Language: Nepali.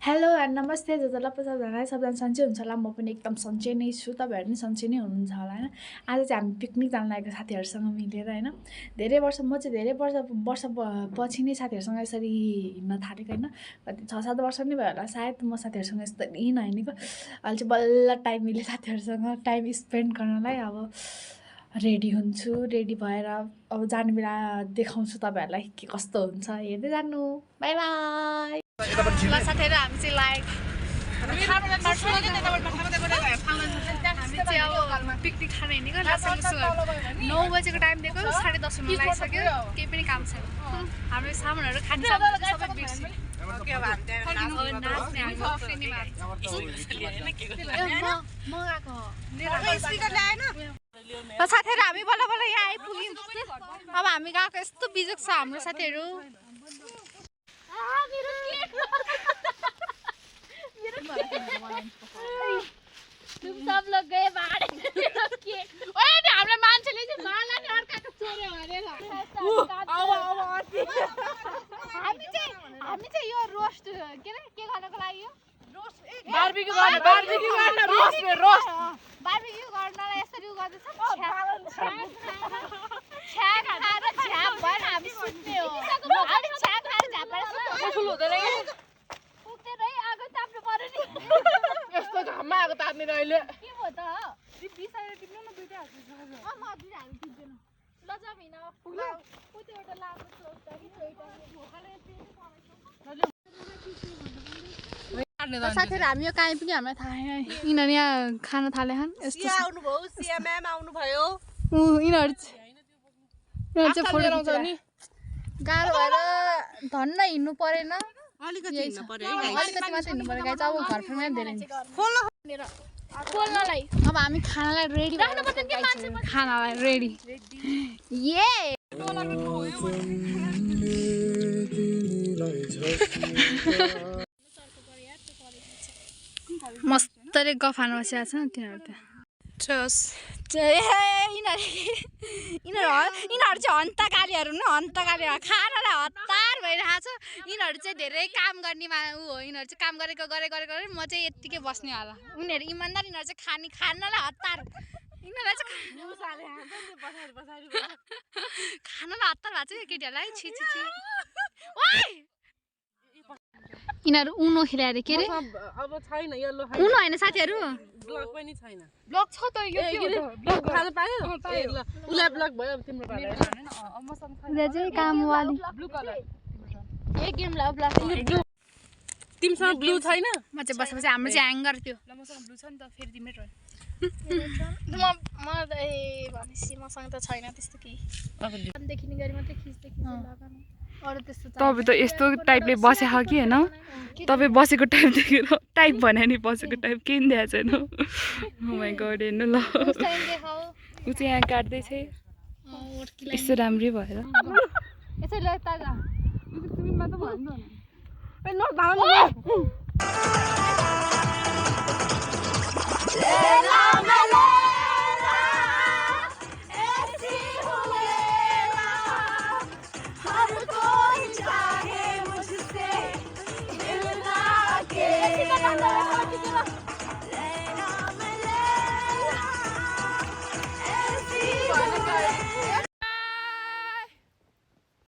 हेलो एन्ड नमस्ते जसलाई सबजनालाई सबजना सन्चै हुन्छ होला म पनि एकदम सन्चै नै छु तपाईहरु पनि सन्चै नै हुनुहुन्छ होला हैन आज चाहिँ हामी पिकनिक जान लागेको साथीहरुसँग मिलेर हैन धेरै वर्ष म चाहिँ धेरै वर्ष पछि नै साथीहरुसँग यसरी हिँड्न थालेको हैन कति 6-7 वर्ष नै भयो होला सायद म साथीहरुसँग यसरी नहिँडेको अहिले चाहिँ बल्ल टाइम मिल्यो साथीहरुसँग टाइम स्पेन्ड गर्नलाई अब रेडी हुन्छु रेडी भएर अब जाने बेला देखाउँछु तपाईहरुलाई के कस्तो हुन्छ हेर्दै जानु बाइ बाइ ल साथीहरु हामी चाहिँ लाइक पिकनिक खान हिँडेको 9 बजेको टाइम दिएको 10:30 मा लागिसक्यो केही पनि काम छैन हाम्रो सामानहरु खाने सबै बिर्सियो साथीहरु हामी बल्ल बल्ल यहाँ आइपुग्यौं अब हामी गएको यस्तो बिजोक छ हाम्रो साथीहरु तुम सब लोग गए बाहर ओए नि हाम्रो मान्छेले चाहिँ माला नि अर्काको चोर्यो भने ल हामी चाहिँ यो रोस्ट के गर्नको लागि यो रोस्ट बारबिक्यु गर्न रोस्ट बारबिक्यु गर्नलाई यसरी गर्दैछ छ्याक खाएर छ्याप भएर हामी सुत्ने हो अनि छ्याक खाएर झापेर फुल हुँदैन के पुग्दैन है आगो ताप्नु पर्यो नि यस्तो घाममा आगो ताप्ने अहिले के भयो त बिसाएर टिप्नु न दुईटा हात म दुईटा हात टिप्दैन ल जाम हिँड पुग्ला पुते एउटा लाग्नु सोच्दाखेरि दुईटा भोकाले साथीहरु हामी यो काहीँ पनि हामीलाई थाहा छैन यिनीहरु यहाँ खान थाले छन् यस्तो आउनु भयो सिया म्याम आउनु भयो यिनीहरु चाहिँ फोटो खिच्छ नि गाह्रो भएर धन्न हिँड्नु परेन अलिकति हिँड्नु पर्यो है अलिकति मात्र हिँड्नु पर्यो गाइस अब घर फर्मै धेरै खोल्नलाई अब हामी खानालाई रेडी खानालाई रेडी ये मस्तले गफ हान्न बसिरहेको छ तिनीहरू यिनीहरू चाहिँ हन्तकालीहरू न हन्तकाली खानालाई हतार भइरहेको छ यिनीहरू चाहिँ धेरै काम गर्ने ऊ हो यिनीहरू चाहिँ काम गरेको गरे म चाहिँ यत्तिकै बस्ने होला उनीहरू इमान्दार यिनीहरू चाहिँ खानालाई हतार यिनीहरूलाई चाहिँ खानालाई हतार भएको छ केटीहरूलाई छि यिनीहरू उनो खेलाएर के अरे अब छैन यल्लो उनो हैन साथीहरु ब्लग पनि छैन ब्लग छ त यो के हो ब्लग खान पायो उला ब्लग भयो तिम्रो पाले उले चाहिँ कामवाली ब्लू कलर एक गेम ला ब्लग तिमीसँग ब्लू छैन म चाहिँ बसेपछि हाम्रो चाहिँ ह्याङ्गर थियो ल मसँग ब्लू छ नि त फेरि तिम्रै रह्यो म भनेसी मसँग त छैन त्यस्तो केही देखिने गरी मात्रै खिच्दै लगाउनु अरु त्यस्तो तपाईँ त यस्तो टाइपले बसे हो कि हैन तपाईँ बसेको टाइप देखेर टाइप भने नि बसेको टाइप केही नि देखाएको छैन ओ माइ गॉड हेर्नु ल उ चाहिँ यहाँ काट्दै छ यस्तो राम्रै भएर यसै ल ताजा तिमी मात्र भन्नु ए न धान Thank you.